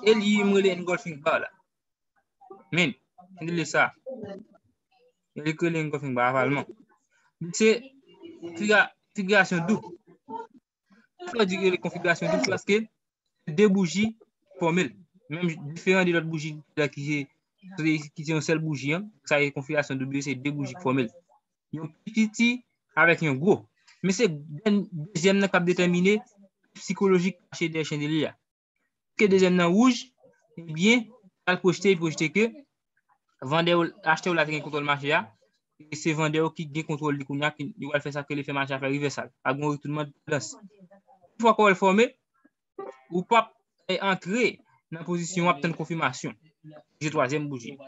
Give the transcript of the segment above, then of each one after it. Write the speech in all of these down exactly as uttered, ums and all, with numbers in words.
E li menm rele engulfing bar la. Men, tande sa. Li rele engulfing bar avalman. Se figa, figirasyon dou. Sa di rele konfigirasyon dou, se paske de bouji fòme l. Menm diferan de lòt bouji ki se, ki se yon sèl bouji, an, sa e konfigirasyon dou, se de bouji ki fòme l. Yon pi piti avèk yon gwo. Men se dezyèm nan k ap detèmine psikolojik kache dèyè chandeliye a. Ke dezyèm nan wouj, ebyen, sa l pwojte, li pwojte ke vandè yo, achtè yo la te gen kontwòl mache a, e se vandè yo ki gen kontwòl li kounye a, ki yo pral fè sa ke li fè mache a fè revèsal. A gen yon retounman tandans. Yon fwa kò w fòme, ou p ap, eh, antre nan pozisyon w ap tann konfimasyon. Se twazyèm bouji.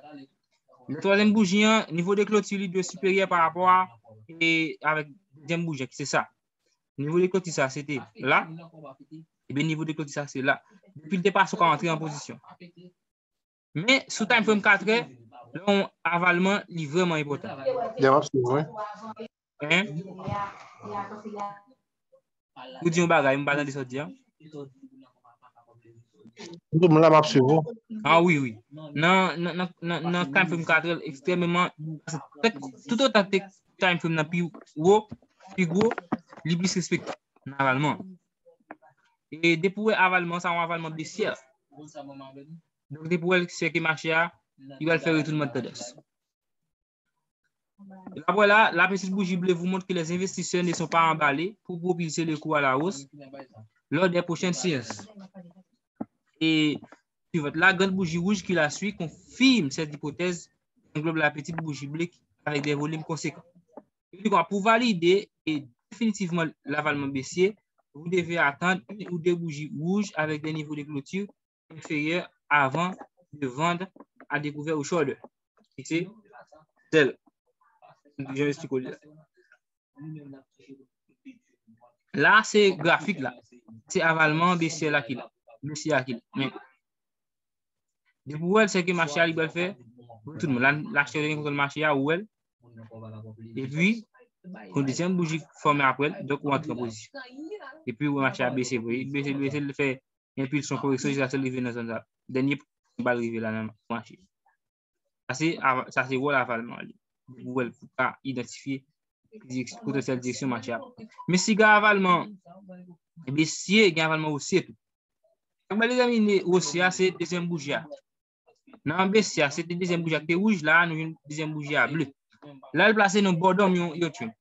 Nan twazyèm bouji an, nivo de kloti li dwe siperyè pa rapò a, e, avèk dezyèm bouji an, ki se sa. Nivo de kloti sa, se te la. Ebyen, nivo de kloti sa, se la. Depi l te pase, ou ka antre an pozisyon. Men, sou time frame katrè, lè yon avalman, li vrèman enpòtan. Lè w ap swiv, wi. Hein? Ou di yon bagay, m pa tande sa w di an. Tout moun la m ap swiv ou. Ah wi, wi. Nan, nan, nan, nan, nan time frame katrè, ekstrèmeman, tout otan ke time frame nan pi wo, pi gwo, li plis respekte nan avalman. E depi w wè avalman, sa yon avalman besyè. Donk, depi w wè l, se ke mache a, li pral fè retounman de tandans. Apre la, la petite bougie bleue vous montre que les investisseurs ne sont pas emballés pour propulser le cours à la hausse lors des prochaines séances. Et suivante, la grande bougie rouge qui la suit confirme cette hypothèse qui englobe la petite bougie bleue avec des volumes conséquents. Uniquement pour valider et définitivement l'avalement baissier, vous devez attendre une ou deux bougies rouges avec des niveaux de clôture inférieurs avant de vendre à découvert ou shorter. Ki se sèl. Jan m eksplike w li la. La, se grafik la. Se avalman besyè la ki la. Besyè a ki la. Men, depi w wè l, se ke mache a li pral fè retounman. La, l achte gen kontwòl mache a, ou wè l. Epi, yon dezyèm bouji fòme apre l, donk ou antre an pozisyon. Epi, ou wè mache a bese vre. Bese, bese, l fè enpilsyon koreksyon jiskaske l rive nan zòn sa. Dènye pwen ba l rive la nan mache. Sa se, sa se wòl avalman li. Pou wè l pou ka idantifye direksyon, potansyèl direksyon mache a. Men siga avalman besye, gen avalman osye tou. Sa k ba detèmine osye a, se dezyèm bouji a. Nan besye a, se te dezyèm bouji a ki te wouj, la a nou jwenn dezyèm bouji a ble. La l plase nan bòdòm yon, yon trend.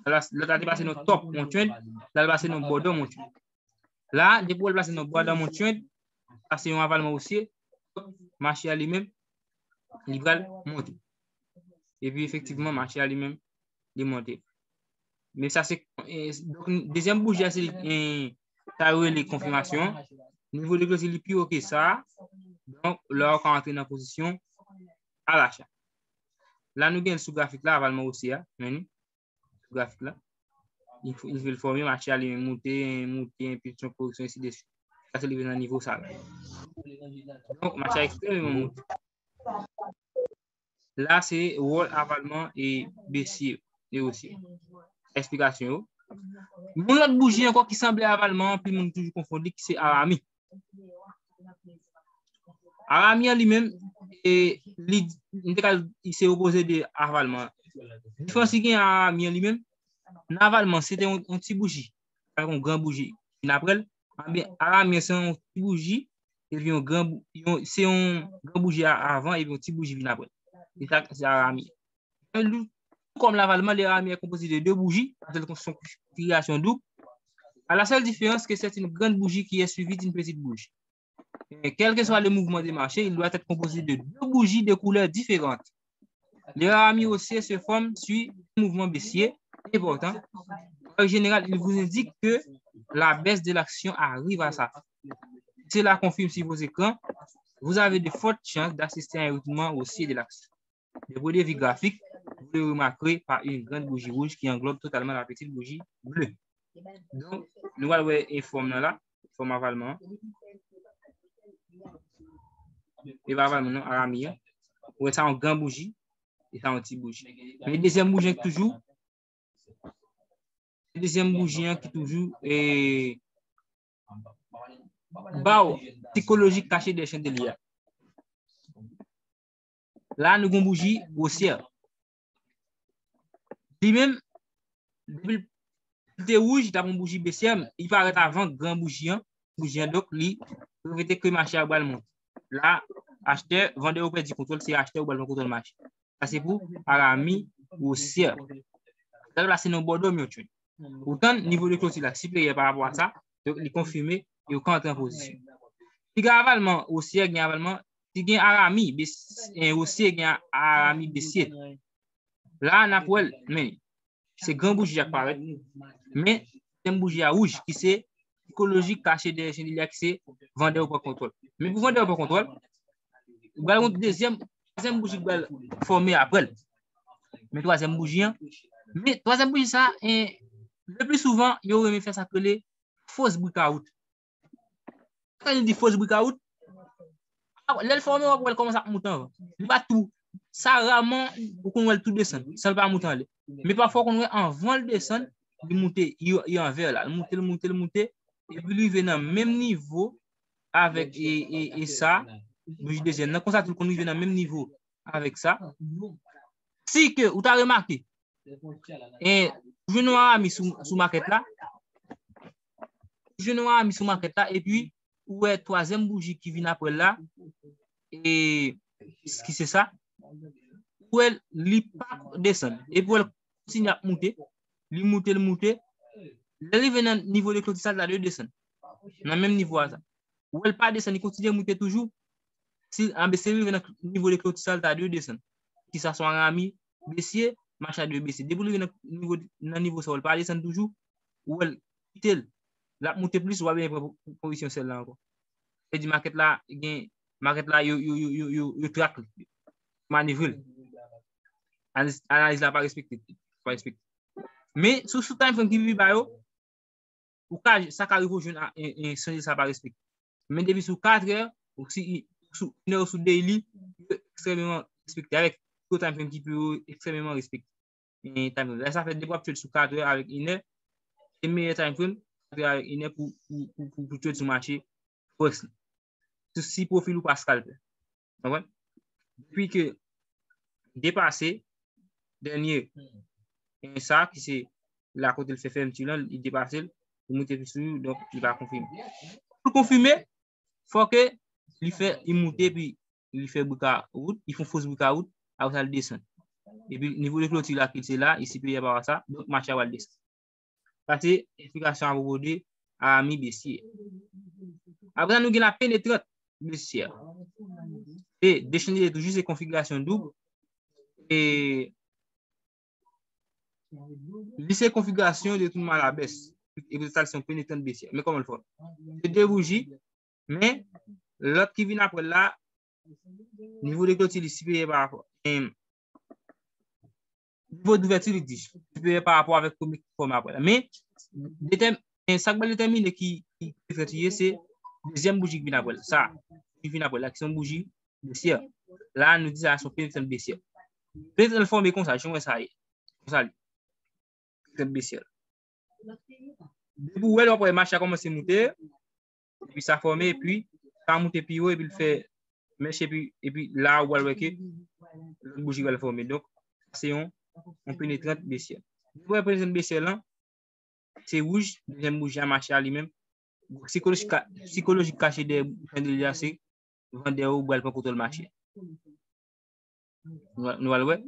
Lòt la te plase nan top yon trend, la l plase nan bòdòm yon trend. La, depi w wè l plase nan bòdòm yon trend, sa se yon avalman osye, mache a li menm, li pral monte. Epi efektivman, mache a li menm, li monte. Men sa se, eh, donk, dezyèm bouji a se, eh, sa yo rele konfimasyon. Nivo de kloti li pi wo ke sa. Donk, la ou ka antre nan pozisyon alacha. La nou gen sou grafik la, avalman osye a, men sou grafik la. Li fòme, mache a li menm monte, monte, enpilsyon, koreksyon, ensi de swit. Sa se li vin nan nivo sa la. Donk, mache a ekstrèmeman monte. La, se wòl avalman e besye e osye. Eksplikasyon yo. Yon lòt bouji ankò ki sanble avalman, anpil moun toujou konfonn li, ki se arami. Arami an li menm, e, li, m te ka di se opoze de avalman. Diferans ki gen arami an li menm, nan avalman, se te yon, yon ti bouji, avèk yon gran bouji vin apre l. Ebyen, arami an se yon ti bouji, epi yon gran, yon, se yon gran bouji avan, epi yon ti bouji vin apre l. Se sa, se arami. Tou kòm lavalman, le rami est composé de deux bougies, paske se yon konfigirasyon doub. À la seule différence que c'est une grande bougie qui est suivie d'une petite bougie. Et quel que soit le mouvement de marché, il doit être composé de deux bougies de couleurs différentes. Le rami haussier se forme sur un mouvement baissier important. En général, il vous indique que la baisse de l'action arrive à sa fin. Cela confirme sur vos écrans, vous avez de fortes chances d'assister à un mouvement haussier de l'action. D'un point de vue graphique, vous le remarquerez par une grande bougie rouge qui englobe totalement la petite bougie bleue. Donk, nou pral wè e fòm nan la, fòm avalman an. E pa avalman non, arami an. Ou wè sa yon gran bouji, e sa yon ti bouji. Men dezyèm bouji an ki toujou, dezyèm bouji an ki toujou, e, ba w, sikolojik kache dèyè chandelye a. La, nou gen bouji wosyè. Li menm, depi l te wouj, li t ap yon bouji besyè, li parèt avan gran bouji an. Bouji an, donk, li reflete ke mache a pral monte. La, achtè, vandè yo pèdi kontwòl, se achtè yo pral pran kontwòl mache. Sa se pou arami wosyè. Sa la se nan bòdòm yo tchwe. Poutan, nivo de kloti la siperyè pa rapò a sa, donk li konfime yo ka antre an pozisyon. Piga avalman wosyè gen avalman, si gen arami, bes, eh, wosyè gen arami besye. La, n ap wè l, men se gran bouji ak parèt. Men, dezyèm bouji a wouj, ki se sikolojik kache dèyè chandelye a, ki se vandè yo pran kontwòl. Men pou vandè yo pran kontwòl, ou pral yon dezyèm, dezyèm bouji ki pral fòme apre l. Men twazyèm bouji an, men twazyèm bouji sa, eh, le pli souvan, yo renmen fè sa k rele fos brikawout. Kan li di fos brikawout, lè l fòme, w ap wè l kòmanse ap moute anvan. Li pa tou, sa raman, ou konn wè l tou desann, san l pa moute anlè. Men pafwa, ou konn wè anvan l desann, li moute, li, li anvè la. Li moute, li moute, li moute, epi li rive nan menm nivo avèk e, e, e sa, bouji dezyèm nan. Konsa tou, l konn rive nan menm nivo avèk sa. Si ke ou ta remake, e, ou jwenn yon arami sou, sou makèt la, ou jwenn yon arami sou makèt la, epi ou wè twazyèm bouji ki vin apre l la, e, ki se sa, ou wè li pa desann, epi ou wè l kontinye ap moute, li moute, li moute, lè l rive nan nivo de kloti sa, l ta dwe desann, nan menm nivo a sa. Ou wè l pa desann, li kontinye moute toujou. Si, anben, si l rive nan nivo de kloti sa, l ta dwe desann. Kisa, se yon arami besye, mache a dwe bese. Depi l rive nan nivo, nan nivo sa, ou wè l pa desann toujou, ou wè l kite l, l ap moute plis, ou pa bezwen pran po-, pozisyon sèl la ankò. Sa vle di makèt la, gen, makèt la, yo, yo, yo, yo, yo, yo trak li, yo manevre l. Analiz, analiz la pa respekte, pa respekte. Men, sou, sou time frame ki pi ba yo, ou ka, sa ka rive w jwenn a, en, en, chanje sa pa respekte. Men depi sou katrè, ou si, sou inè, ou sou daily, yo ekstrèmeman respekte. Avèk gwo time frame ki pi wo, ekstrèmeman respekte. E, time frame. Lè sa fè depi w ap trade sou katrè avèk inè, se meyè time frame, katrè avèk inè pou, pou, pou, pou, pou trade sou mache forex la. Sou si pwofil ou pa scalper. Konprann? Depi ke depase dènye, e, sa ki se la kote l fè fèmti lan, li depase l, li moute pi sou, donk li pa konfime. Pou l konfime, fò ke li fè, li moute, epi li fè brikawout, li fè yon fos brikawout, apre sa l desann. Epi nivo de kloti la ki se la, li siperyè pa sa, donk mache a pral desann. Sa se eksplikasyon apwopo de arami besye. Apre sa, nou gen la penetrant besye. E de chandelye toujou se konfigirasyon doub. E li se konfigirasyon de tounman a la bès. E pou sa, se yon penetrant besye. Men kòman l fè? Se de bouji, men lòt ki vin apre l la, nivo de kloti li siperyè pa rapò. Em, nivo douvèti li di siperyè pa rapò avèk premye ki fòme apre la. Men, detèm-, men sa k pral detèmine ki, ki penetrant li ye, se dezyèm bouji ki vin apre l. Sa, ki vin apre la, ki se yon bouji besyè. La, nou di sa, se yon penetrant besyè. Penetrant fòme konsa, jan w wè sa ye. Konsa li. Penetrant besyè. Depi w wè l, w ap wè mache a kòmanse moute, epi sa fòme, epi sa moute pi wo, epi l fè mèch, epi, epi la, ou pral wè ke lòt bouji pral fòme. Donk, se yon, yon penetrant besyè. Depi w wè penetrant besyè lan, se wouj, dezyèm bouji a mache a li menm. Sikolojik ka-, sikolojik kache dèyè chandelye a, se vandè yo pral pran kontwòl mache. Nou, nou al wè.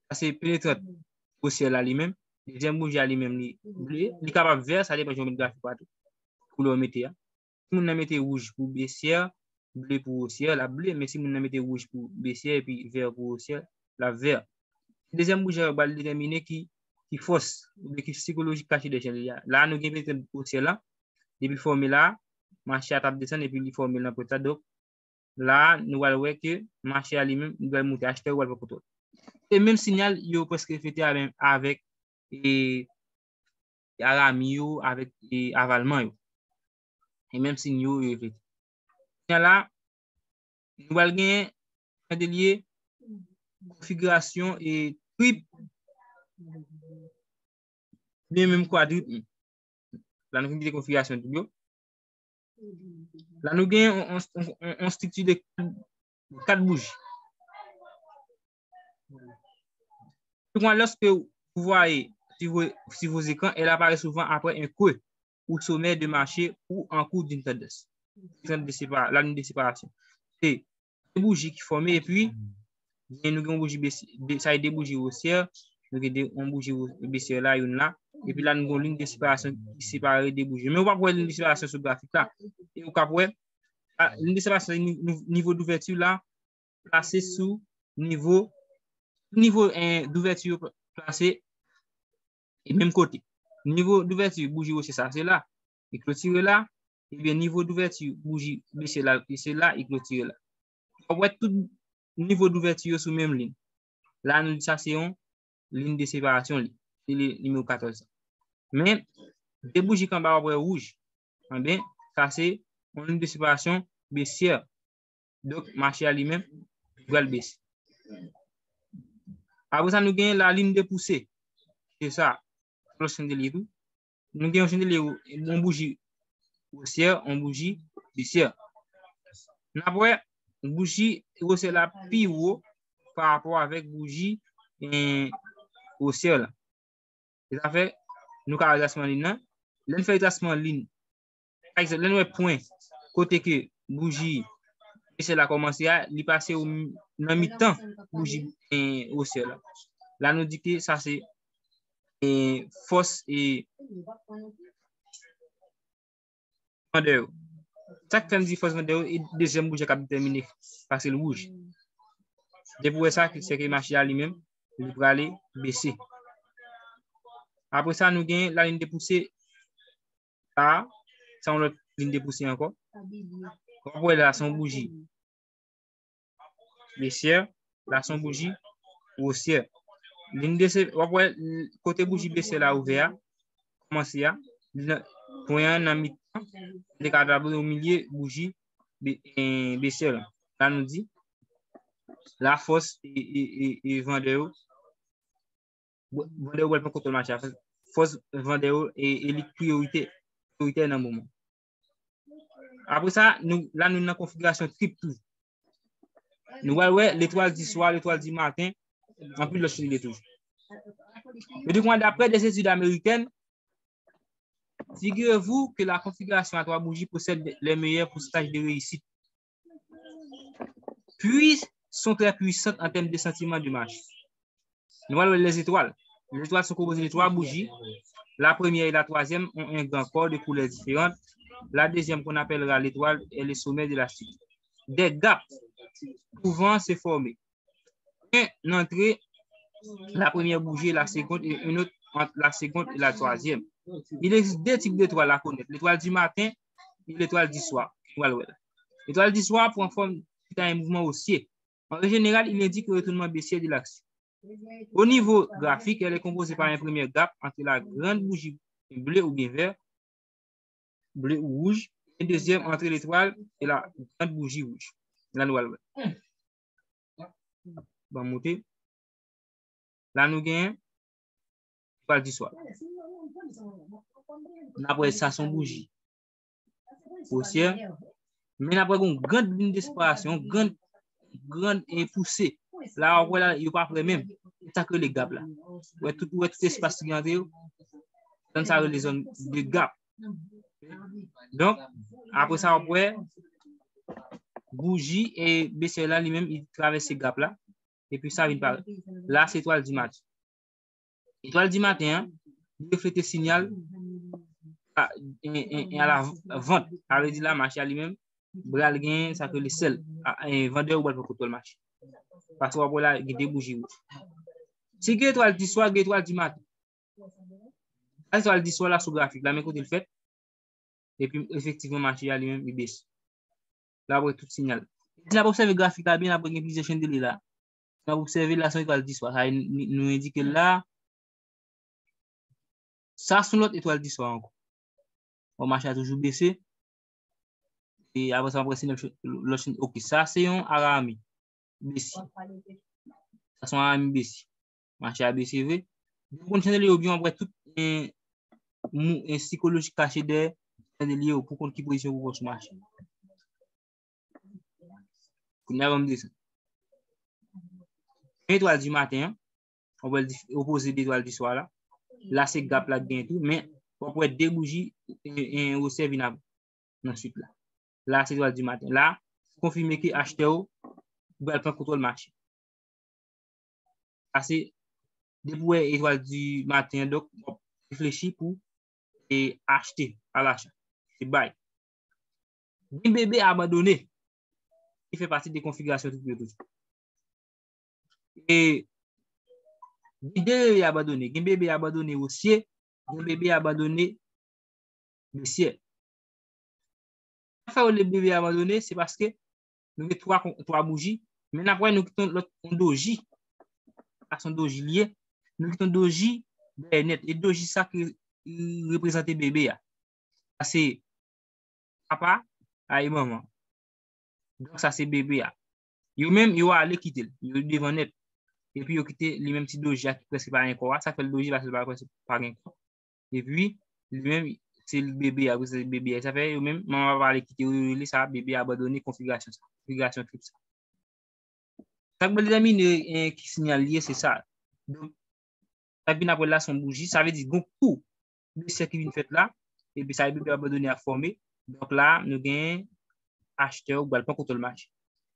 Sa se penetrant wosyè la li menm. Dezyèm bouji a li menm li ble. Li kapab vè, sa depann jan w met grafik ou a tou. Koulè w mete a. Si moun nan mete wouj pou besyè, ble pou wosyè, l ap ble. Men si moun nan mete wouj pou besyè epi vè pou wosyè, l ap vè. Dezyèm bouji a yo pral detèmine ki, ki fòs oubyen ki sikolojik kache dèyè chandelye a. La, nou gen penetrant wosyè la. Depi l fòme la, mache a t ap desann epi li fòme nan pwent sa. Donk, la, nou pral wè ke mache a li menm, li pral moute, achtè yo pral pran kontwòl. Se menm siyal yo prèske reflete avè-, avèk, e, arami yo, avèk, e, avalman yo. E menm siy yo, yo reflete. Siyal la, nou pral gen chandelye konfigirasyon e trip, oubyen menm kwadrip. La, nou fin kite konfigirasyon trip yo. La, nou gen yon, yon, yon, yon strikti de kat bouji. Tout lorsque vous voyez sur vos, sur vos écrans, elle apparaît souvent après un creux au sommet de marché ou en cours d'une tendance. Tendance de sépa-, la ligne de séparation. Se de bouji ki fòme epi gen, nou gen yon bouji besi-, de, sa e de bouji osyè, nou gen de, yon bouji o-, besyè la, youn la, epi la nou gen yon liy de separasyon ki separe de bouji. Men ou p ap wè liy de separasyon sou grafik la. E ou k ap wè, a, liy de separasyon, ni-, ni-, nivo douvèti la, plase sou nivo, nivo, eh, douvèti yo plase e menm kote. Nivo douvèti bouji osyè sa, se la, li klotire la, ebyen nivo douvèti bouji besyè la, se la, li klotire la. W ap wè tout nivo douvèti yo sou menm liy. La, nou di sa se yon liy de separasyon li. Se li nimewo katòz la. Men, de bouji k anba w ap wè wouj. Anben, sa se yon liy de separasyon besyè. Donk, mache a li menm, li pral bese. Apre sa, nou gen la ligne de poussée. Se sa, lòt chandelier tou. Nou gen yon chandelier, yon bouji osyè, yon bouji besyè. N ap wè, bouji osyè la pi wo pa rapò avèk bouji, eh, osyè la. Se sa fè, nou ka wè trasman liy nan. Lè n fè trasman liy, pa egzanp, lè n wè pwen kote ke bouji besyè la kòmanse a, li pase o mi-, nan mitan bouji, eh, osyè la. La, nou di ke sa se, eh, fòs, eh, Van Deur. Sa k fè m di fòs Van Deur, e dezyèm bouji a k ap detèmine, paske l wouj. Depi w wè sa, se ke mache a li menm, li prale bese. Apre sa, nou gen la ligne de poussée. Sa, se yon lòt liy de poussée ankò. W ap wè la, se yon bouji besyè, la se yon bouji osyè. Liy de se-, w ap wè, l-, kote bouji besyè la ouvè a, kòmanse a, li nan, pwen an nan mitan, li ka tabli o milye bouji be-, eh, besyè la. La nou di, la fòs e, e, e, e Van Deur yo, Van Deur yo pral pran kontwòl mache a. Fòs Van Deur yo e, e li priyorite, priyoritè nan moman. Apre sa, nou, la nou nan konfigirasyon trip toujou. Nou pral wè letwal di swa, letwal di maten, anpil lòt chandelier toujou. Yo di konsa, d'après des études américaines, figurez-vous que la configuration à trois bougies possède les meilleurs pourcentages de réussite. Puis sont très puissantes en termes de sentiment de marche. Nou pral wè les étoiles. Les étoiles sont composées de trois bougies. La première et la troisième ont un grand corps de couleurs différentes. La deuxième, qu'on appellera l'étoile, est le sommet de la chute. Des gaps pouvant se former. Un entre la première bougie et la seconde et un autre entre la seconde et la troisième. Il existe deux types d'étoiles à connaître, l'étoile du matin et l'étoile du soir. Nou pral wè la. L'étoile du soir prend forme suite à un mouvement haussier. En règle générale, il indique le retournement baissier de l'action. Au niveau graphique, elle est composée par un premier gap entre la grande bougie bleue ou bien vert, bleu ou rouge, et deuxième entre l'étoile et la grande bougie rouge. La nou pral wè. Ban m moute. La nou gen etwal di swa. N ap wè sa se yon bouji osyè. Men n ap wè gen yon grand ligne de séparation, yon grand, grand, eh, poussée. La w ap wè la, yo pa prè menm. Se sa k rele gap la. Ou wè tout, ou wè tout espas ki gen ant yo. Zòn sa rele zòn de gap. Donk, apre sa, w ap wè bouji e baissière la, li menm, li travèse gap la. Epi sa vin parèt. La, se etwal di maten. Etwal di maten an, li reflete sinyal a, en, en, en a la vant. Sa vle di la, mache a li menm, pral gen sa k rele sèl. A, en, vandè yo pral pran kontwòl mache. Paske w ap wè la, gen de bouji wouj. Si gen etwal di swa, gen etwal di maten. Sa etwal di swa la sou grafik la, men kote l fèt. Epi, efektivman, mache a li menm, li bese. La, w ap wè tout sinyal. Si n ap obsève grafik la byen, n ap wè gen plizyè chandelier la. Si n ap obsève la, se yon etwal di swa. Sa, n-, n-, nou endike l la. Sa, se yon lòt etwal di swa ankò. Bon, mache a toujou bese. E apre sa, apre se lòt ch-, lòt ch-, ok, sa, se yon arami. Bese. Sa, se yon arami bese. Mache a bese vre. Depi w konn chandelier yo byen, w ap wè tout, en, mou, en, sikoloji kache dèyè chandelier ou pou kont ki pozisyon pou w pran sou mache. Kounye a ban m desann. Etwal di maten an, opoze de etwal di swa la. La se gap la k gen tou, men w ap wè de bouji e, e, wosè vin ap nan swit la. La se etwal di maten. La, konfime ke achtè yo pral pran kontwòl mache. Sa se depi w wè etwal di maten an, donk w ap reflechi pou e achte a lacha. Se bay. Gen bebe abandone ki fè pati de konfigirasyon twoup yo toujou. E gen de bebe abandone, gen bebe abandone osye, gen bebe abandone besyè. Sa fè yo rele bebe abandone, se paske nou gen twa, twa bouji, men n ap wè nou kite yon lòt yon doji. Sa se yon doji li ye. Nou kite yon doji dèyè nèt. E doji sa ki reprezante bebe a. Sa se papa a e manman. Donk sa se bebe a. Yo menm, yo ale kite l. Yo devan nèt. Epi yo kite li menm ti doji a ki prèske pa gen kò a. Sa fè l doji paske l pa prèske pa gen kò. Epi li menm, se bebe a, se bebe a. Sa fè yo menm, manman papa ale kite yo, yo rele sa bebe abandone konfigirasyon sa. Konfigirasyon twoup sa. Sa k pral detèmine, eh, ki siyal li ye, se sa. Donk, sa k vin apre la, se yon bouji. Sa vle di, gon kou besyè ki vin fèt la, epi sa bebe abandone a fòme. Donk la, nou gen achtè yo k pral pran kontwòl mache.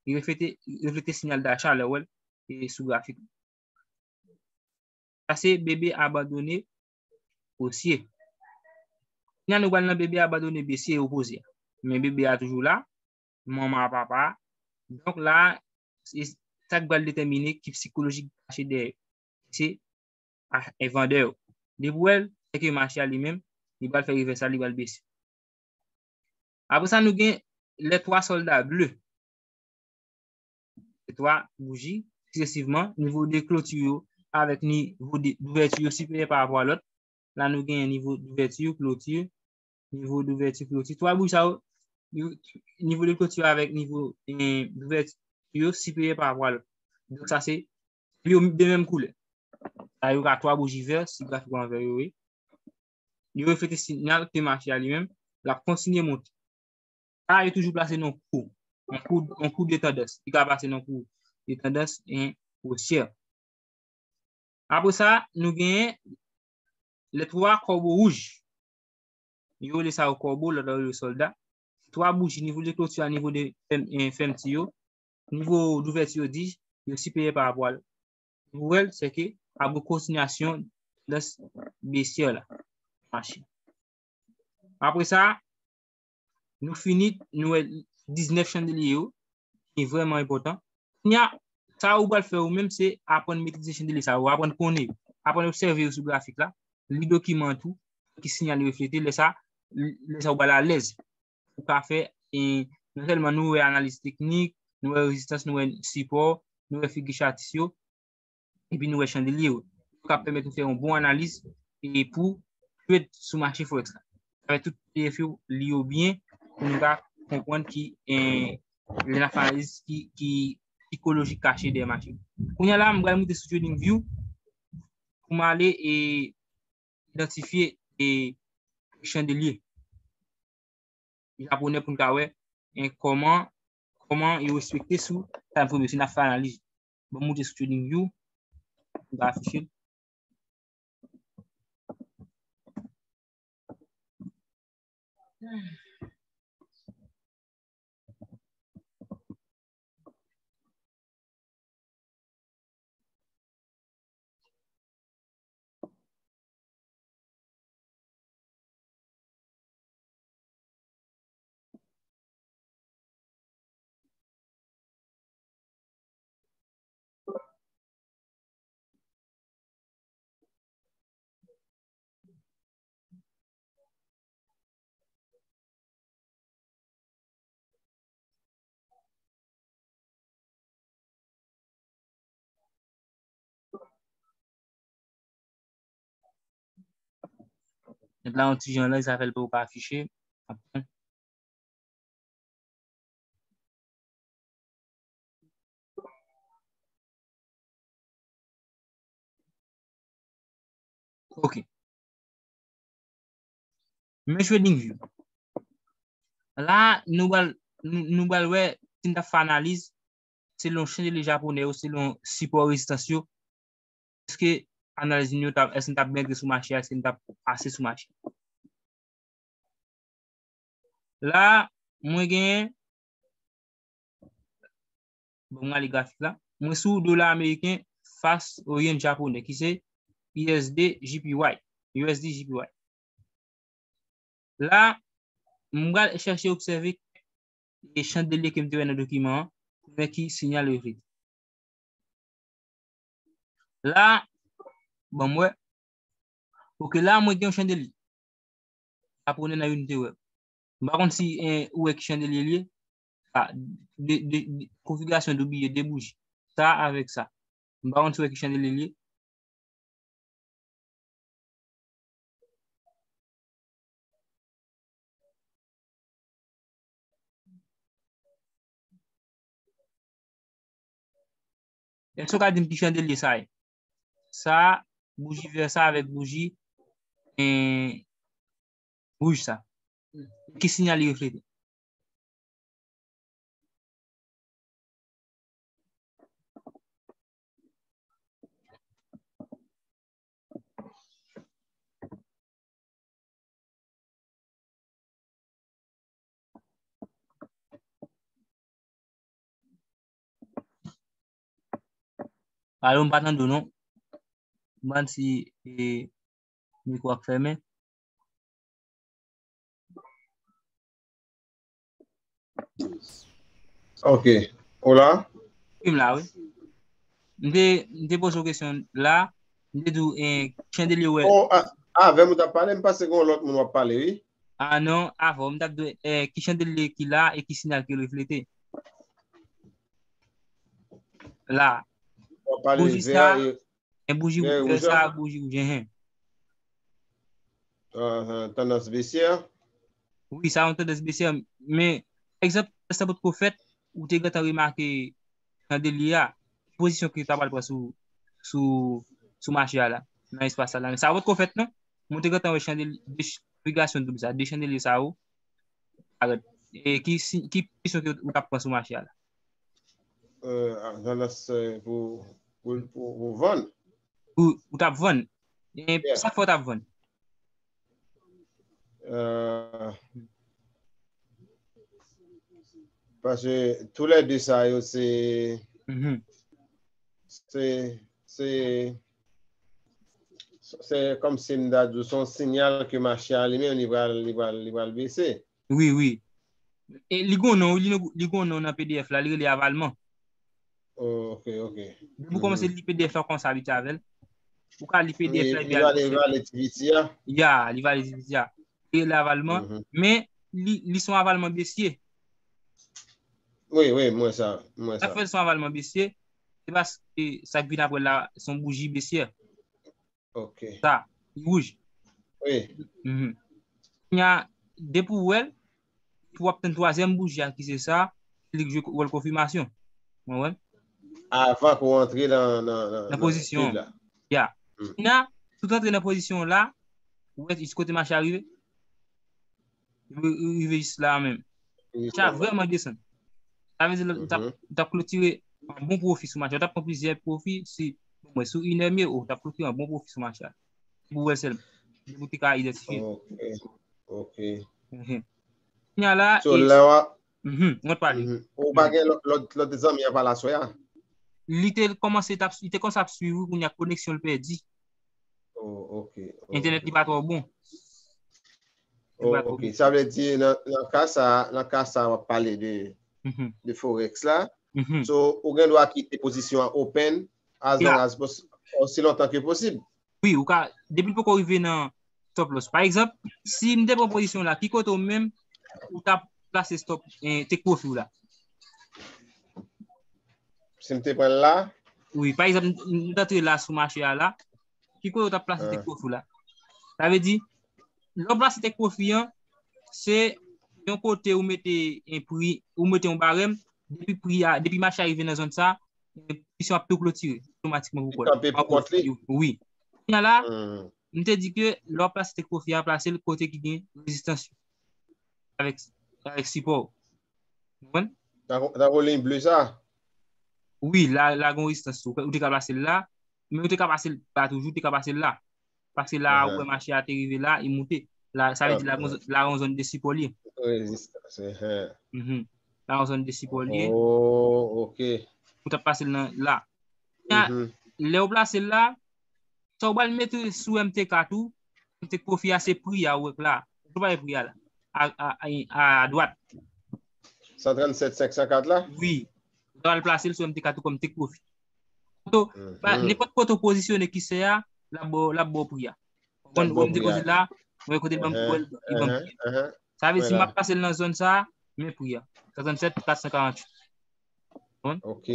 Li reflete, li reflete siyal dacha lè w wè l, e sou grafik. Sa se bebe abandone osye. Kounye a nou pral nan bebe abandone besye e opoze a. Men bebe a toujou la, manman a papa a. Donk la, se sa k pral detèmine ki sikoloji k kache dèyè. Se a, e vandè yo. Depi w wè l, se ke mache a li menm, li pral fè revès la, li pral bese. Apre sa, nou gen les trois soldats bleus. Les trois bouji, siksesivman, nivo de kloti yo avèk nivo de, douvèti yo siperyè pa rapò a lòt. La, nou gen nivo douvèti, kloti, nivo douvèti, kloti. Twa bouji sa yo, nivo de kloti yo avèk nivo, eh, douvèti yo siperyè pa rapò a lòt. Donk, sa se yo de menm koulè. Sa yo ka twa bouji vè, si grafik lan vè yo ye. Yo reflete siyal ke mache a li menm, l ap kontinye monte. Sa yo toujou plase nan kou, nan kou, nan kou de tandans. Li ka plase nan kou de tandans en osyè. Apre sa, nou genyen les trois corbeaux rouges. Yo rele sa yo kòbo, lòt la yo rele sòlda. Twa bouji, nivo de kloti a, nivo de fèm, eh, fèmti yo, nivo douvèti yo, di, yo siperyè pa rapò a lòt. Nouvèl, se ke apre kontinyasyon tandans besyè la mache. Apre sa, nou fini, nou wè diznèf chandelye yo, ki vrèman enpòtan. Kounye a, sa ou pral fè ou menm, se aprann metrize chandelye sa yo, aprann konnen yo, aprann obsève yo sou grafik la, li dokiman tou, ki siyal yo reflete, lè sa, lè sa ou pral alèz. Ou ka fè, e, non sèlman nou wè analiz teknik, nou wè rezistans, nou wè sipò, nou wè figi chatis yo, epi nou wè chandelye yo. Yo ka pèmèt nou fè yon bon analiz e pou trade sou mache forex la. Avèk tout P D F yo, li yo byen, pou nou ka konprann ki, e, lè n ap fè analiz ki, ki sikolojik kache dèyè mache. Kounye a la, m pral moute sou TradingView pou m ale e idantifye e chandelye japonè pou n ka wè, e, kòman, kòman yo respekte sou time frame yo, si n ap fè analiz. Ban m moute sou TradingView, m ka afiche l. Nèt la yon ti jan lè, sa fè l poko afiche. Ok. Men TradingView. La, nou pral nou, nou pral wè si n t ap fè analiz selon chandelier japonè yo, selon sipò rezistans yo, èske analiz nou yo t ap, èske n t ap byen antre sou mache a, èske n t ap pase sou mache a. La, mwen genyen, bon, mwen ale grafik la. Mwen sou dola ameriken fas o yen japonè, ki se U S D J P Y. U S D J P Y. La, m pral chèche obsève e chandelier ke m te wè nan dokiman an, pou wè ki sinyal yo reflete. La, ban m wè. Ok, la, mwen gen yon chandelier. Japonè nan Unity Web. M pa konn si eh, ou wè ki chandelier li ye. Ah, de, de, de, konfigirasyon W, de bouji. Sa avèk sa. M pa konn si ou wè ki chandelier li ye. Èske w ka di m ki chandelier sa ye? Sa, bouji vè sa avèk bouji eh, wouj sa. Ki sinyal li reflete? Alo, m pa tande w non. M pa si eh, mikwo a k fèmen. Ok. Ou la? Wi, m la, wi. M te, m te poze w kesyon la. M te di w, eh, chandelier wè. Oh, a- avè m ou t ap pale, m panse gen yon lòt moun w ap pale, wi. Ah non, avè w, m t ap di w, eh, ki chandelier ki la e ki sinyal ki reflete. La. W ap pale Bouji vè sa, e en bouji vè vè wouj sa, la. Bouji wouj, enhen. Ahan, tandans besyè. Wi, sa yon tandans besyè. Men, egzanp, sa potko fèt, ou te gentan remake chandelier a, ki pozisyon ki ta pral pran sou, sou, sou mache a la, nan espas la. Men sa potko fèt non. Mwen te gentan wè chandelier, de ch- konfigirasyon doub sa, de chandelier sa yo. Arèt. E ki, si- ki pozisyon ki ou t ap pran sou mache a la? Euh, tandans euh, pou, pou, pou, pou vann. Ou, ou t ap vann. E Yeah. Sa k fè w t ap vann? Euh, paske tou lè de sa yo se Mhm. se se se kòmsi m ta di w se yon sinyal ke mache a li menm li pral li pral li pral bese. Wi, wi. E li gon non, li, li gon non nan P D F la, li rele avalman. Oh, ok, ok. Depi ou kòmanse li P D F la, ou kòmanse abitye avè l. Ou ka li P D F la epi al li vale ti piti a. Ya, li vale ti piti a. Li rele avalman, men li, li se yon avalman besye. Wi, wi, m wè sa, m wè sa. Sa fè l se yon avalman besye, se paske sa k vin apre l la, se yon bouji besye. Ok. Sa, li wouj. Wi. Mhm. Kounye a, depi w wè l, pou w ap tann twazyèm bouji a ki se sa, se li k jwe wòl konfimasyon. Ou konprann? Avan pou w antre nan, nan, nan, nan pozisyon an. Ya. Kounye a, tout antre nan pozisyon an la, ou wè jis kote mache a rive? Rive jis la menm. Mache a vrèman desann. Sa vle di, ou t ap klotire an bon pwofi sou mache a. Ou t ap pran plizyè pwofi, si, bon, mwen, sou inè m ye, ou t ap klotire an bon pwofi sou mache a. Pou wè sèlman. Depi ou te ka idantifye. Ok. Ok. Kounye a la, so, e, lè w ap, mhm, mwen pale. Mhm. Ou pa gen lòt, lòt, lòt zanmi an pale aswè a? Li te kòmanse, t ap, li te kòmanse ap swiv ou, kounye a koneksyon l pèdi. Oh, ok. Entènèt li pa twò bon. Oh, ok. Sa vle di nan, nan ka sa, nan ka sa w ap pale de, mhm, de forex la. Mhm. So, ou gen dwa kite pozisyon an open as long as pos- osi lontan ke posib. Wi, ou ka, depi l poko rive nan stop loss. Pa egzanp, si m te pran pozisyon la, ki kote ou menm ou t ap plase stop, eh, take profit ou la? Si m te pran l la? Wi, pa egzanp, m t antre la sou mache a la, ki kote ou t ap plase take profit ou la? Sa vle di, lè w plase take profit an, se yon kote ou mete en pri, ou mete yon barèm, depi pri a, depi mache a rive nan zòn sa, pwisyon ap tou klotire otomatikman pou kò l. Kanpe pou kont li? Wi. Kounye a la, m te di ke lè w ap plase take profit a, plase l kote ki gen rezistans yo. Avèk sa. avèk sipò. Ou konprann? Tankou, tankou liy ble sa? Wi, la, la gen yon rezistans tou. Ou te ka pase l la, men ou te ka pase l pa toujou, ou te ka pase l la. Paske la, ou wè mache a te rive la, li moute. La, sa vle di la, la yon zòn de sipò li ye. Rezistans, ehe. Mhm. La yon zòn de sipò li ye. Oh, ok. Ou t ap pase l nan la. Lè ou plase l la, sa ou pral mete sou M T K tou, M T K pwofi a se pri a ou wè la. Ou pa wè pri a la. A, a, a, a dwat. San trannsèt senk san kat la? Wi. Ou ta pral plase l sou M T K tou kòm take profit. Kote, nenpòt kote ou pozisyone ki se a, l ap ba w, l ap ba w pri a. Ou konn, ou te poze la, mwen kote l ban m, li ban m pri a. Sa vle di, si m ap pase l nan zòn sa, men pri a. San trannsèt kat san karanntuit. Bon. Ok.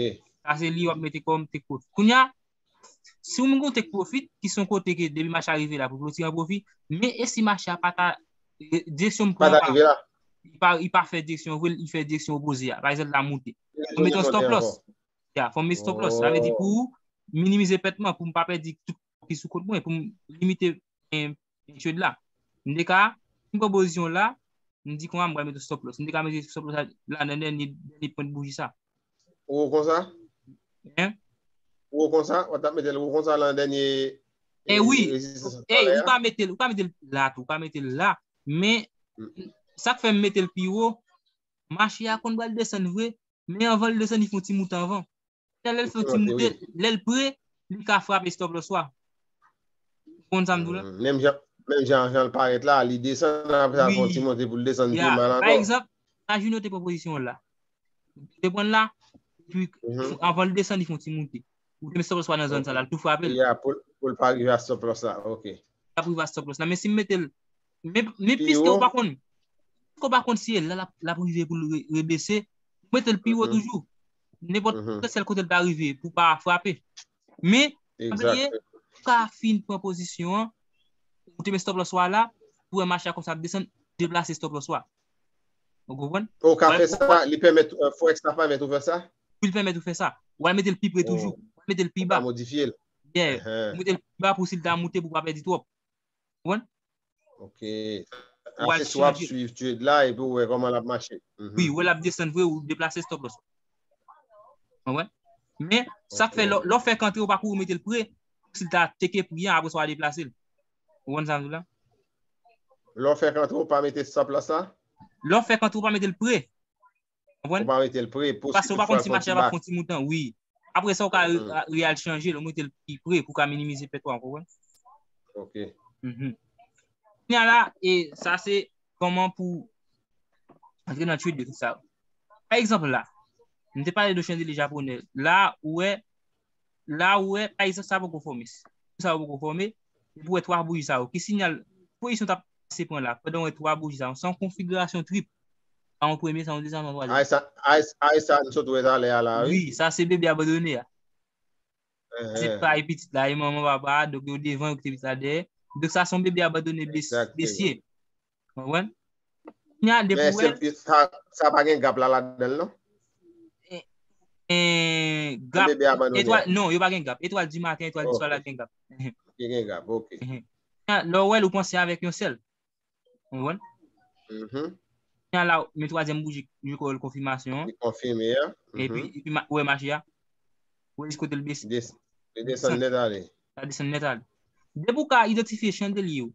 Sa se li w ap mete kòm take profit. Kounye a, si w menm gon take profit, ki se yon kote ke depi mache a rive la, pou klotire an pwofi, men e si mache a pa ta, e, direksyon m pran an pa, li pa, li pa fè direksyon vre, li fè direksyon opoze a. Pa egzanp, la moute. Fò m mete yon stop loss. Ya, fò m mete stop loss. Sa vle di pou minimize pèt mwen, pou m pa pèdi tout ki sou kont mwen, pou m limite, e, trade la. M te ka, si m pran pozisyon la, m di konsa m pral mete stop loss. M te ka mete stop loss la, la nan dènye, dènye pwent bouji sa. Ou konsa? Hein? Ou konsa? Ou t ap mete l ou konsa nan dènye, e, wi, rezistans e, ou ka mete l, ou ka mete l la tou, ou ka mete l la. Men, sa k fè m mete l pi wo, mache a konn pral desann vre, men anvan l desann, li fè yon ti moute anvan. Lè l fè yon ti moute, lè l pre, li ka frape stop loss ou a. Ou konn sa m di w la? Menm jan, menm jan, jan l parèt la, li desann, apre sa, l fè yon ti monte pou l desann pi mal ankò. Pa egzanp, imajine w te pran pozisyon w la. Ou te pran l la, epi anvan l desann, li fè yon ti moute. Ou te met stop loss ou a nan zòn sa la, l tou frape l. Ya, pou, pou l pa rive a stop loss la, ok. L ap rive a stop loss la. Men si m mete l, men, men piske ou pa konn, piske ou pa konn si e la l ap, l ap rive pou l re-, rebese, ou mete l pi wo toujou. Nenpòt sèl kote l ta rive pou pa frape. Men, pa bliye, ou ka fin pran pozisyon an, ou te met stop loss ou a la, pou wè mache a konsa ap desann, deplase stop loss ou a. Ou konprann? Ou ka fè sa, li pèmèt, e, Forex la pèmèt ou fè sa? Wi, li pèmèt ou fè sa. Ou al mete l pi pre toujou. Ou al mete l pi ba. Ou ka modifye l. Yeah. Ou mete l pi ba pou si l ta moute pou pa pèdi twòp. Ou konprann? Ok. Ou al chanje. Apre sa, w ap swiv trade la epi w wè kòman l ap mache. Wi, ou wè l ap desann vre, ou deplase stop loss. Ou konprann? Men, sa k fè lè, lè w fèk antre, ou pa kouri mete l pre, si l ta teke pri an, apre sa, w a deplase l. Ou konprann sa m di w la? Lè w fèk antre, ou pa mete stop loss la? Lè w fèk antre, ou pa mete l pre. Konprann? Ou pa mete l pre, paske ou pa konn si mache a va fè yon ti moute, wi. Apre sa, ou ka re-, re-al chanje l, ou mete l pi pre pou ka minimize pèt ou a, konprann? Ok. Mhm. Kounye a la, e sa se kòman pou antre nan trade de tout sa. Pa egzanp la, m te pale de chandelier japonè. La, ou wè, la, ou wè, pa egzanp, sa poko fòme. Sa poko fòme, epi ou wè twa bouji sa yo. Ki siyal, pozisyon t ap pase pran la, pandan ou wè twa bouji sa yo, se yon konfigirasyon trip. Sa yon premye, sa yon dezyèm, sa yon twazyèm. Ay sa, ay, ay sa, nou sot wè talè a la, wi. Wi, sa se bebe abandone a. Se pa e pitit la, e manman papa, donk yo devan, yo kite pitit la dèyè. Donk sa se yon bebe abandone bes-, besye. Ou konprann? Kounye a, depi ou wè sa, sa pa gen gap la ladan l, non? E, e, gap, etwal, non, yo pa gen gap. Etwal di maten, etwal di swa la gen gap. Yo gen gap, ok. Kounye a, lè w wè l, ou panse avèk yon sèl. Ou konprann? Kounye a la, men twazyèm bouji, je kwè l konfimasyon an. Li konfime a. Epi, epi ma-, ou wè mache a. Ou wè jis kote l bese. Li desann nèt ale. Sa desann nèt ale. Depi ou ka idantifye chandelye yo,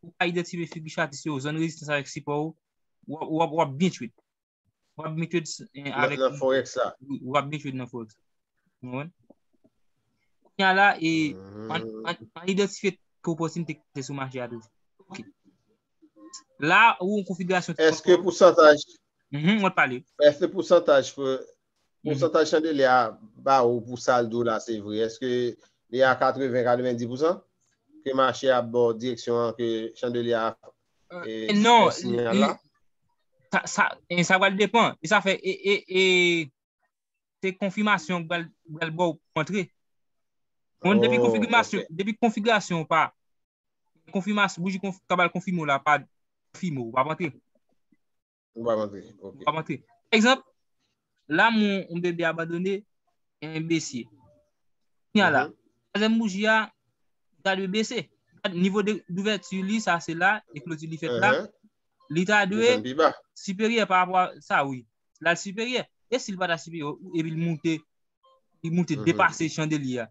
ou ka idantifye figi chatis yo, zòn rezistans avèk sipò yo, w ap, w ap, w ap byen trade. W ap byen trade, eh, avèk nan forex la. Wi, w ap byen trade nan forex la. Ou konprann? Kounye a la, e, an, an, an idantifye ke opòtinite ki sou mache a toujou. Ok. La, ou yon konfigirasyon. Èske pousantaj, mhm, mwen pale. Èske pousantaj ke, pousantaj chandelye a ba ou pou sa l di w la, se vre? Èske li a katreven, katrevendi pousan? Ke mache a ap ba w direksyon an ke chandelye a, e, non, fè siyal la? Sa, sa, e sa pral depan. E sa fè, e, e, e, se konfimasyon pral, pral ba w pou antre. Bon, depi konfigimasyon, depi konfigirasyon pa, konfimasyon, bouji konf-, ka pral konfime w la, pa konfime w, w ap antre. Ou p ap antre, ok. Ou p ap antre. Pa egzanp, la, m wè yon bebe abandone, en besye. Kounye a la, twazyèm bouji a, gade bese. Gade nivo de, douvèti li, sa se la, e kloti li fèt la. Li ta dwe Desann pi ba. Siperyè pa rapò a sa, wi. L al siperyè. E si l pa ta siperyè, epi l moute, li moute depase chandelye a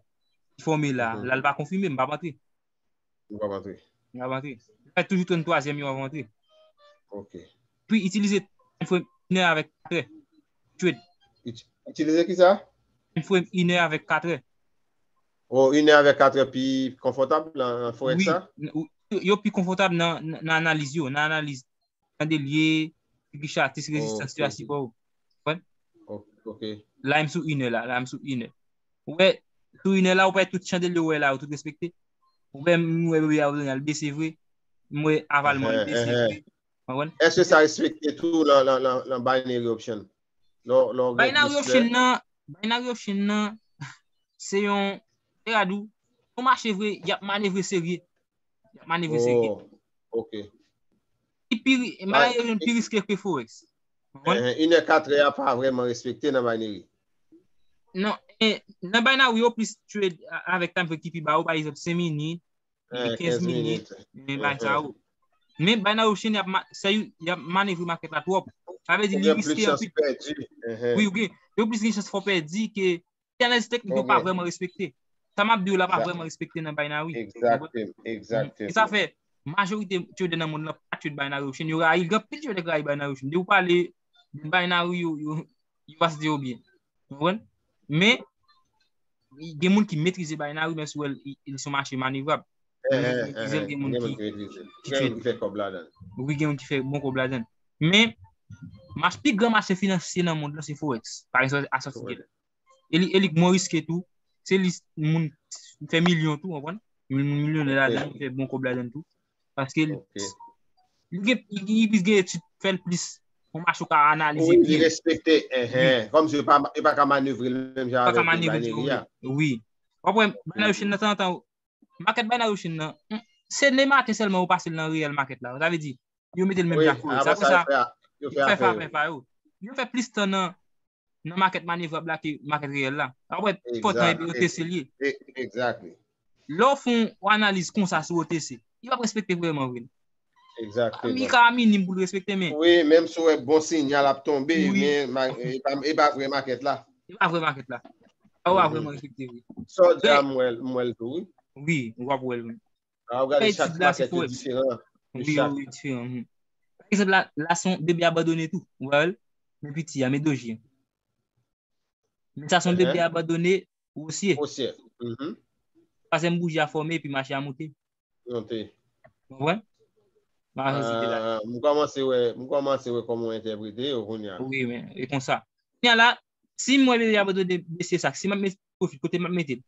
ki fòme la, la l pa konfime, m p ap antre. Ou p ap antre. M p ap antre. Fè toujou trannntwazyèm yo avan antre. Ok. Puis itilize time frame inè avèk katrè. Trade. Itilize ki sa? Time frame inè avèk katrè. O, inè avèk katrè pi konfòtab nan forex Wi, sa? n- ou- yo pi konfòtab nan nan- nan analiz yo, nan analiz chandelye, Fibonacci, rezistans yo a sipò. Ok. La m sou inè la, la m sou inè. Ou wè, sou inè la, ou wè tout chandelye ou wè la, yo tout respekte. Ou wè, m wè bebe a al bese vre. M wè aval mwen al bese vre. Konprann? Èske sa respekte tou nan nan nan nan binary option? Lò lò gen Binary plis option lè. Nan, binary option nan, se yon, se radou, yon mache vre, y ap manevre serye. Y ap manevre serye. Oh, ok. Li pi, ri- binary option pi riske ke forex. Konprann? Eh, inè katrè a pa vrèman respekte nan binary. Non, eh, nan binary yo plis trade a- avèk time frame ki pi ba yo, pa egzanp, senk minit, Eh, kenz minit, minit. men bay sa yo. Men binary option y ap ma- sè yo, y ap manevre market la twòp. Sa vle di Ou li gen plis riske chans anpil. Pèdi. Eh, Wi, ou gen, yo plis gen chans fò pèdi ke analiz teknik yo pa Ok. Vrèman respekte. Sa m ap di yo la pa Sa- Vrèman respekte nan binary. Exactement, E exactement. sa fè majorite trader nan mond lan pa trade binary option. Yo rayi, gen anpil trader ki rayi binary option. Depi ou pale de binary, yo, yo, yo pa site yo byen. Ou konprann? Men gen moun ki metrize binary, men si w wè l, li li se yon mache manevrab. Gen moun ki metrize l, gen moun ki Gen moun ki fè kòb ladan. Wi, gen moun ki fè bon kòb ladan. Men mach pi gran mache finansye nan mond lan se forex. Pa egzanp, Asot Fidel. E li, e li mwen riske tou. Se li moun fè milyon tou, konprann? Moun milyonè ladan, fè bon kòb ladan tou. Paske li, li gen, li, li plis gen etid, fè l plis. Yon mache ou ka analize Wi, li byen. Respekte. Enhen. Kòm si yo pa, yo pa ka manevre l menm jan Pa ka avèk manevre l binary jan a. Wi. W ap wè, binary option nan tanzantan, market binary option nan, mm, se le maten sèlman ou pase l nan reyèl market la. Sa vle di, yo mete l menm Wi, jan forex. apre Apre sa, sa, yo fè, yo yo fè fè afè fè yo. Afè pa yo. Yo fè plis tan nan, nan market manevrab la ke market reyèl la. Apre, pòtan epi yo te selye. Exactly. Lè w fè yon analiz konsa sou O T C, li p ap respekte vrèman vre. Exactement. Li ka minim pou l respekte, men Wi, menm si w wè bon sinyal ap tonbe, Wi. men ma- e pa, e pa vrè market la. E pa vrè market la. Sa w pa Mhm. Vrèman respekte vre. Sa w di a, m wè l, m wè l tou, wi. Wi, w ap wè l, wi. A, w gade Fè chak etid la, se market yo forex. Diferan. Wi, wi, wi, diferan. Mhm. Pa egzanp, la, la se yon bebe abandone tou. Ou wè l? Men piti a, men doji a. Men sa se yon bebe abandone osye. Osye. Mhm. Twazyèm bouji a fòme epi mache a monte. Monte. Ou konprann? Mache site la. Ah, m kòmanse wè, m kòmanse wè kòman w entèprete yo kounye a. Wi, men, e konsa. Kounye a la, si m wè bebe abandone bese sa, si m ap mete pwofi, kote m ap mete l?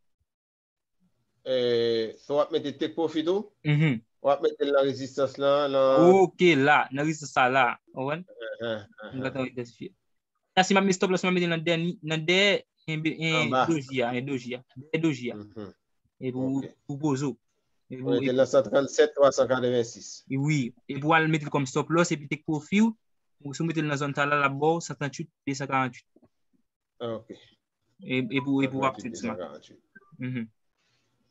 Eh, so w ap mete take profit ou? Mhm. W ap mete l nan rezistans lan, nan Ok, la, nan rezistans sa la. Ou konprann? Ahan, ahan. M gentan idantifye. La, si m ap mete stop loss, m ap mete l nan dènye, nan dèyè, en, en Anba. Doji a, en Doji a. Dèyè Doji a. Mhm. E pou, Ok. pou pozo. E Ou pou, mete l nan san trannsèt twa san katrevensis. e wi. E pou al mete l kòm stop loss, epi take profit ou, ou si w mete l nan zòn sa la, l ap ba w san tranntuit, de san karanntuit. Ah, ok. E, e pou, e pou w ap trade sou market. San karanntuit. Mhm.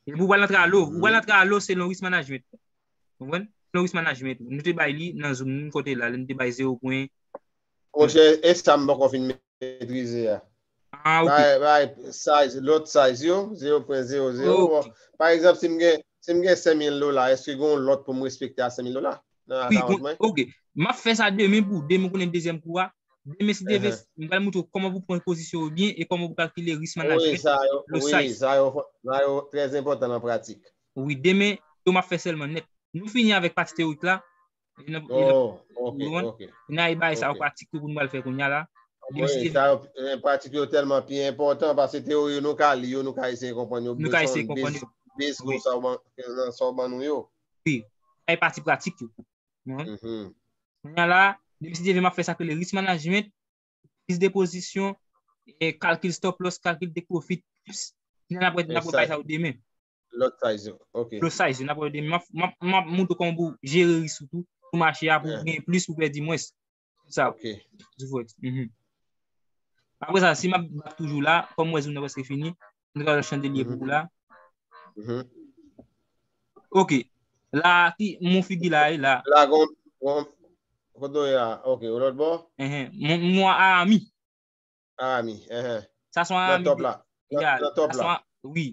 E pou w al antre a lo, ou al antre a lo selon risk management. Ou konprann? Selon risk management. Nou te bay li nan Zoom, nou kote la, nou te bay zewo pwen. Monchè, e sa m poko fin metrize a. Ah, ok. Bay, bay size, lòt size yo, zewo pwen zewo zewo. Ok. Bon, pa egzanp, si m gen, si m gen senk mil dola, èske gen yon lòt pou m respekte a senk mil dola? Nan Wi, akawont mwen? ok. M ap fè sa demen pou demen konnen dezyèm kou a. Demen si Dye vle, Ahan. M pral montre w kòman pou pran pozisyon yo byen e kòman pou kalkile risk Wi, management. sa yo, Lo wi, size. Sa yo, sa yo trè enpòtan nan pratik. Wi, demen, yo m ap fè sèlman nèt. Nou fini avèk pati teyorik la. E nan, e nan, Oh, ok, ou konprann? Ok. Nan e bay sa yo Ok. Pratik yo pou nou al fè kounye a la. Demen Wi, si Dye sa yo, eh, pratik yo tèlman pi enpòtan paske teyori yo nou ka li yo, nou ka eseye konprann yo. Nou ka eseye konprann yo. Base, base nan sa w ban, nan sa w ban nou yo. Wi. Nan e pati pratik yo. Ou konprann? Mhm. Kounye a la, demen si Dye vle m ap fè sa k rele risk management, prise de position, e kalkil stop loss, kalkil take profit, tips. Kounye a n ap, n ap bay sa yo demen. Lòt size yo. Ok. Lo size, n ap wè demen. M ap, m ap, m ap montre w kòman pou jere risk ou tou, pou mache a, pou Yeah. Gen plis, pou pèdi mwens. Sa, Ok. sou forex. Mhm. Apre sa, si m ap back toujou la, kòm w wè, zoom nan prèske fini, m te ka chandelye pou ou la. Mhm. Ok. La, ki, mon figi la, e la. La, gon, gon, Kote w ye a? Ok, ou lòt bò? Enhen. Mwen, mwen a Arami. Arami, enhen. Sa se yon Arami. Nan top la. Nan, ya, nan top la. Wi.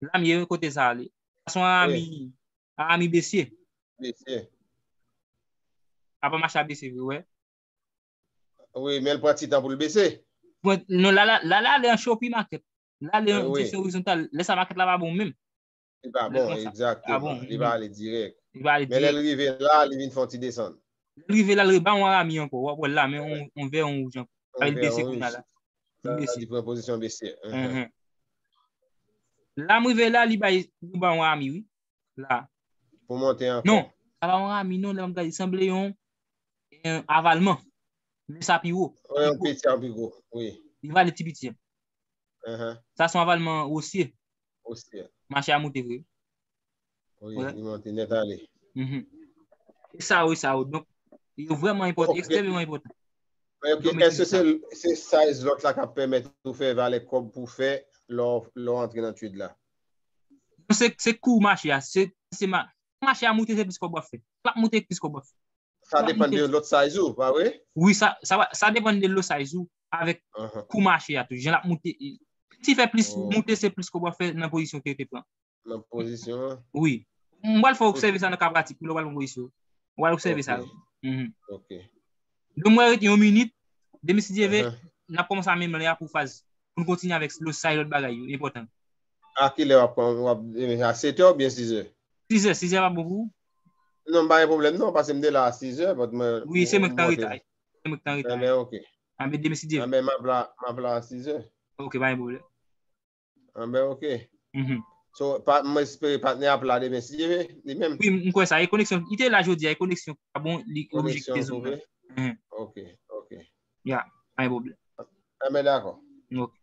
La m ye, kote sa ale. Sa se yon Arami. Arami besye. Besye. Apa mache a besye vre, wè. Wi, men l pran ti tan pou l bese. Bon, non, la, la, la, la, ale an chopi makèt. La, ale an direksyon orizontal. Lè sa makèt la pa bon menm. Li pa bon, egzakteman. Li pa ale dirèk. Li pa ale dirèk. Men lè l rive la, li vin fè yon ti desann. Lè l rive la, l reba yon Arami ankò. W ap wè l la, men yon, yon vè, yon wouj ankò. Sa vle di bese kounye a la. Li bese. Sa di pran pozisyon bese. La m rive la, li bay, li bay yon Arami, wi. La. Pou monte ankò. Non, sa pa yon Arami, non, lè m gade, sanble yon, yon avalman. Men sa pi wo. Wi, yon peti a pi gwo, wi. Li vale ti piti a. Sa se yon avalman osye. Osye. Mache a moute vre. Wi, li monte nèt ale. E sa yo, e sa yo. Donk, yo vrèman enpòtan, ekstrèmeman enpòtan. Ok, èske se, se size lòt la k ap pèmèt ou fè valè kòb pou fè lè w, lè w antre nan trade la? Non, se, se kou mache a. Se, se ma, mache a moute, se plis kòb w ap fè. L ap moute, plis kòb w ap fè. Sa depann de lot size ou, pa vre? Wi, sa, sa, sa depann de lot size ou avèk kou mache a tou. Jan l ap moute, plis li fè plis moute, se plis kòb w ap fè nan pozisyon ke w te pran. Nan pozisyon an? Wi. M pral fè w obsève sa nan ka pratik, pou lè w pral pran pozisyon. Ou pral obsève sa. Ok. Donk, mwen rete yon minit, demen si Dye vle, n ap kòmanse a menm lè a pou faz, pou n kontinye avèk lo sa e lòt bagay yo, enpòtan. A kilè w ap, w ap, a sèt è oubyen sis è? Sis è, sis è pa bon pou ou? Non, m pa gen pwoblèm non, paske m te la a sis è, but mwen... Wi, se mwen ki t an reta. Se mwen ki t an reta. Enben, ok. Enben, demen si Dye vle. Enben, m ap la, m ap la a sis è. Ok, pa gen pwoblèm. Enben, ok. So, pa, m espere patnè ap la demen, si Dye vle, li menm. Wi, m kwè sa. E koneksyon, li te la jodi a, e koneksyon pa bon, li oblije kite zòn nan. Ok, ok. Ya, pa gen pwoblèm. Enben, dakò. Ok.